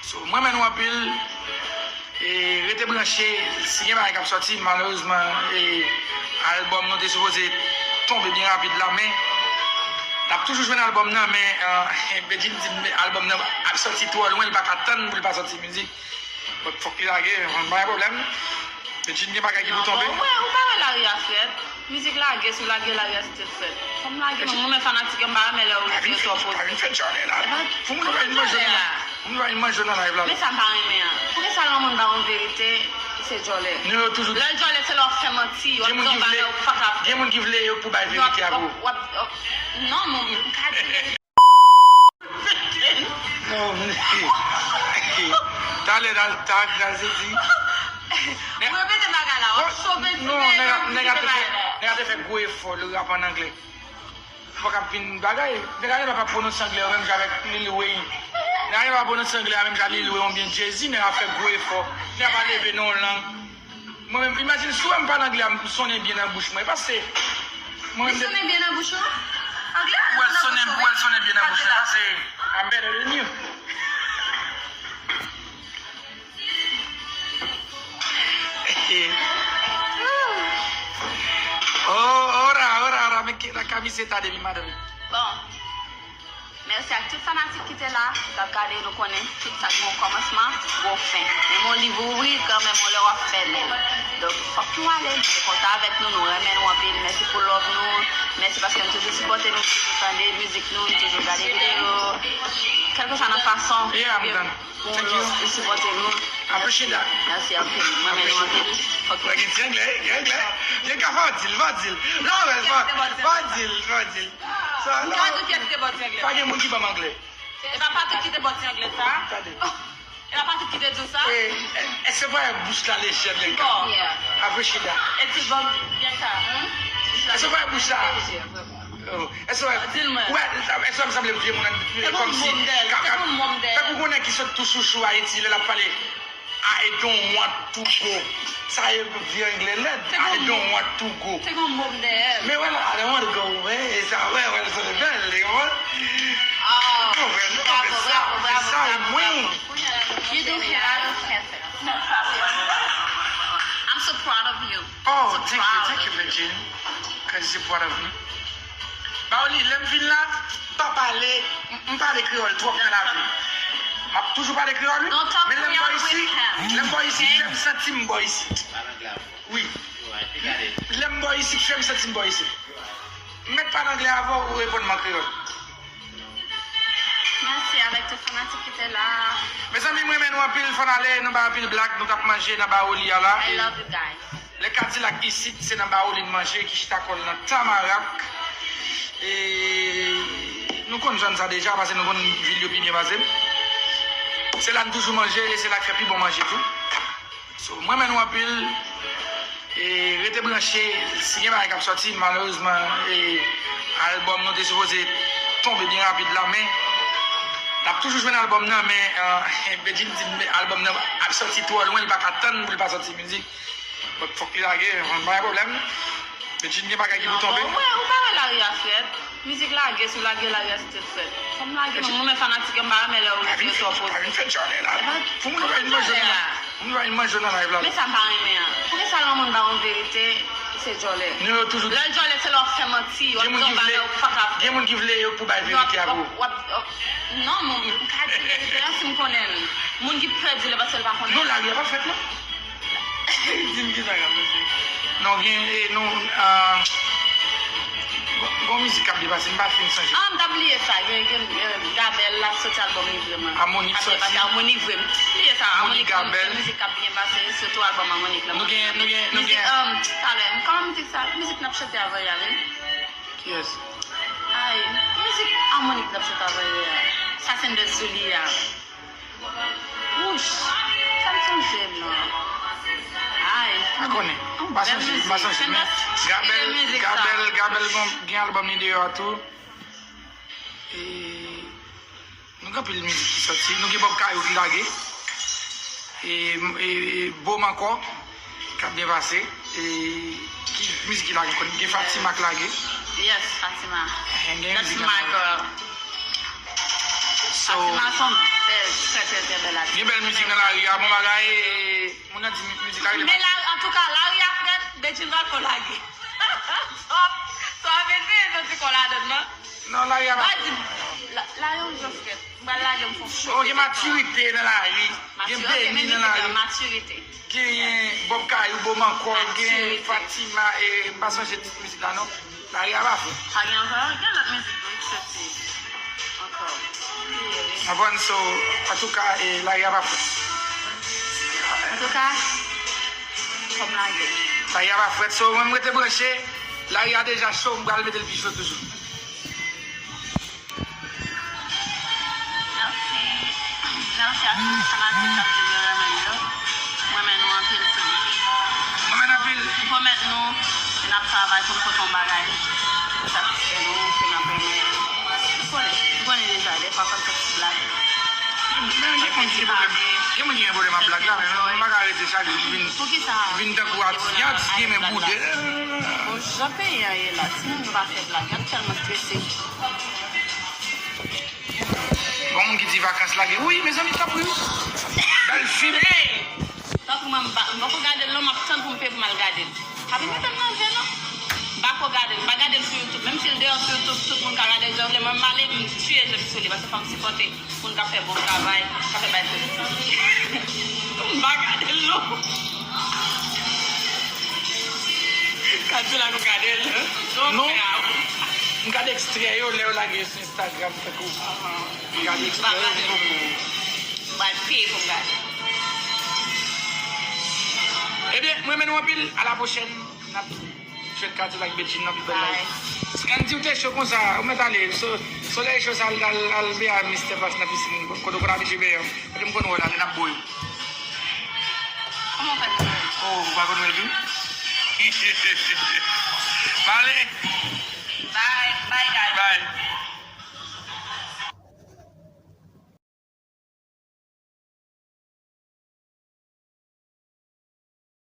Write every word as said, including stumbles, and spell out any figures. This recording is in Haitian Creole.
So, mwen renmen nou anpil. E rete branche, si gen bagay k ap sòti, malerezman, e albòm nou te sipoze tonbe byen rapid la, men n ap toujou jwenn albòm nan, men, eh, Bedjine di m albòm nan ap sòti twò lwen, li pa ka tann pou li pa sòti mizik. But fòk li lage, pa gen pwoblèm. Bedjine gen bagay ki pou tonbe. Bon, ou wè, ou pa wè lari a frèt? Mizik lage, si w lage lari a se fèt. Fò m lage non, mwen menm fanatik yo, m pa renmen lè ou retire twòp poze. Pa vin fè djòlè la. Pou moun pa vin manje nan, pou moun pa vin manje nan live la. Men sa m pa renmen an. Poukisa lè yon moun ba yon verite, se djòlè? Nou yo toujou. Lè l djòlè, se lè w ap fè manti, w ap di yon bagay ou pa ka fè. Gen moun ki vle yo pou bay verite a pou ou. Non, m ka di verite. Non, talè nan tak nan sezi. Ou repete bagay la, w ap chove ti. Non, nèg la te fè gwo efò, li rap an anglè. Fòk ap vin bagay. Nèg la pa pwononse anglè menm jan avèk Lil Wayne. Nèg la pa pwononse anglè menm jan Lil Wayne oubyen Jay-Z, nèg la fè gwo efò. Nèg la pa leve nan yon lang. Mwen menm, imajine si w wè m pale anglè a, m sonnen byen nan bouch mwen. Paske mwen menm. Li sonnen byen nan bouch ou? Anglè a. Ou wè l sonnen, ou wè l sonnen byen nan bouch mwen. Paske I'm better than you. Oh, ora, ora, ora, me que la camiseta de mi madre. Bon. Mèsi ak tout fanatik ki te la, ki t ap gade, nou konnen tout sa gen yon kòmansman, gen yon fen. Menm yon liv ou ouvri, kanmenm yon lè w ap fèmen l. Donk, fòk nou ale, nou te kontan avèk nou, nou renmen nou anpil. Mèsi pou love nou, mèsi paske nou toujou sipòte nou, nou toujou tande mizik nou, nou toujou gade videyo. Kèlkeswa nan fason, yeah, I'm done. Thank you. Ou sipòte nou. I appreciate that. Mèsi anpil. Mwen renmen nou anpil. Ok. Gen ti anglè, gen anglè. Gen ka fò di l, fò di l. Non, men fò, fò di l, fò di l. Sa, non. Ou ka di pyès te bò ti anglè. Pa gen moun ki ban m anglè. E pa Patrick ki te bò ti anglè sa? Tande. E pa Patrick ki te di w sa? E, e, èske w pa wè bouch la lejè, Bianca? Ki bò? I appreciate that. E ti bò Bianca, hmm? Èske w pa wè bouch la? Lejè, vrèman. Oh, èske w wè, èske w wè m sanble vye moun nan, kòmsi, kaka, fèk ou konnen ki sot tou chouchou Ayiti, lè l ap pale, "I don't want to go." Sa e vye anglè lèd. "I don't want to go." Se gon mo m dèyè. Men wè la, "I don't want to go away." Sa, wè, wè, sa te bèl, li konprann? Oh, bravo, bravo, bravo, bravo, bravo. You do a lot of perfect. I'm so proud of you. Oh, thank you, thank you, Bedjine, 'cause you're proud of me. Baoli, lè m vin la, pa pale, m, m pale kreyòl twòp nan lavi. M ap toujou pale kreyòl, wi. Men lè m bò isit, lè m bò isit, fè m santi m bò isit. Wi. Lè m bò isit, fè m santi m bò isit. M mèt pale anglè avè w, ou reponn m an kreyòl. Mèsi avèk tout fanatik ki te la. Mezanmi, m renmen nou anpil, fò n ale, nou bay anpil blag, nou t ap manje nan Baoli a la. I love you guys. Lè Kadilak isit, se nan Baoli n manje, ki chita kò l nan Tamarak. E nou konn zòn sa deja, paske nou konn vil yo pi byen pase m. Se la n toujou manje, e se la k fè pi bon manje tou. So, mwen renmen nou anpil. E rete branche, si gen bagay k ap sòti, malerezman, e albòm nou te sipoze tonbe byen rapid la, men n ap toujou jwenn albòm nan, men, eh, Bedjine di m albòm nan ap sòti twò lwen, li pa ka tann pou li pa sòti mizik. But fòk li lage, pa gen pwoblèm. Bedjine gen bagay ki pou tonbe. Bon, ou wè, ou pa wè lari a frèt? Mizik lage, si w lage lari a se fèt. Fò m lage non, mwen menm fanatik yo, m pa renmen lè ou retire twòp poze. Pa vin fè djòlè la. Pou moun pa vin manje nan, moun pa vin manje nan live la. Men sa m pa renmen an. Poukisa lè yon moun ba yon verite, se djòlè? Nou yo toujou. Lè l djòlè, se lè w ap fè manti, w ap di yon bagay ou pa ka fè. Gen moun ki vle yo pou bay verite a pou ou. W ap, w ap, non, m, m ka di verite an si m konnen l. Moun ki pè di l, e paske l pa konnen. Non, lari a pa fèt, non. Di m kisa k ap pase. Non, gen, e, nou, ah, gon, gon mizik k ap depase, m pa fin sonje. Ah, m t ap bliye sa. Gen, gen, eh, Gabel la soti albòm li vrèman. Amonik soti. Ap depase Amonik vre. M bliye sa. Amonik, Amonik gen, Gabel. Gen mizik k ap byen pase, sitou albòm Amonik la. Nou gen, nou gen, nou gen. Mizik, um, talè, kòman mizik sa? Mizik n ap chante avè y a, wi. Kiyès? Ay, mizik Amonik n ap chante avè y a. Sa se de sou li a. Wouch, sa m sonje non. Ay. Pa konnen. M pa sonje, m pa sonje. Men Gabel, Gabel, Gabel gen, gen albòm li deyò a tou. E nou gen anpil mizik ki sòti. Nou gen Bob Kayou ki lage. E, e, e Bom ankò. K ap byen pase. E ki mizik ki lage ankò? Gen Fatima k lage. Yes, Fatima. Gen mizik ankò. That's my girl. So, Fatima se yon bèl, trè, trè, trè bèl atis. Gen bèl mizik nan lari a, bon bagay. Moun nan di mizik la rele. Men la, antouka, lari a frèt, Bedjine pral fè w lage. Sa vle di, santi kò ladann nan. Non, lari a pa. Ba di m, la, lari a jan frèt. M pral lage m fon. Oh, gen matirite nan lari. Gen beni nan lari. Matirite. Genyen Bob Kayou, Bo Mankò, gen Fatima, e m pa sonje tit mizik la non. Lari a pa frèt. Pa gen ankò? Gen lòt mizik wi ki soti ankò. Konprann, so, antouka, e, lari a pa frèt. Antouka, fò m lage. Lari a pa frèt, so, mwen m rete branche. Lari a deja cho, m pral mete l pi cho toujou. Mèsi. Mèsi a tout fanatik k ap di yo renmen m yo. M renmen nou anpil tou. Mwen menm anpil. M pwomèt nou ke n ap travay pou n pote yon bagay ki pou satisfè nou, ke n ap renmen. Ou konnen, ou konnen deja, defwa fò m fè ti blag. Men gen moun ki gen pwoblèm, gen moun ki gen pwoblèm ak blag la, men mwen pa ka rete chak jou vin, vin tankou atis, gen atis ki renmen boude. Bon, jan peyi an ye la, timoun yo pa fè blag, y ap tèlman strese. Gon moun ki di vakans lage. Wi, mezanmi, tanpri wi. Bèl fim. Tanpri mwen, m pa, m poko gade l non, m ap tann pou m peye pou m al gade l. Pa vin mete m nan je non. M pa ko gade l, m pa gade l sou YouTube. Menm si l deyò sou YouTube, tout moun ka gade l jan yo vle, mwen m ale, m tiye je m sou li, paske fò m sipòte moun k ap fè bon travay, k ap fè bagay pozitif. M pa gade l non. Kadilak ou gade l? Non. M gade ekstrè yo lè yo lage sou Instagram tankou. M gade ekstrè yo, m poko. M pral peye pou m gade. Ebyen, mwen renmen nou anpil. A la pwochèn. N ap jwenn Kadilak Bedjine nan pi bèl live. Scandy, ou te cho konsa, ou mèt ale. So-, solèy cho sa, al, al, al beye a Mister Fast nan pisin, kote w konn abitye beye an. Kote m konn wè l ale, n ap boy. Kòman w fè konnen? Oh, ou pa konn wè l tou? Pale. Bye, bye, guys. Bye.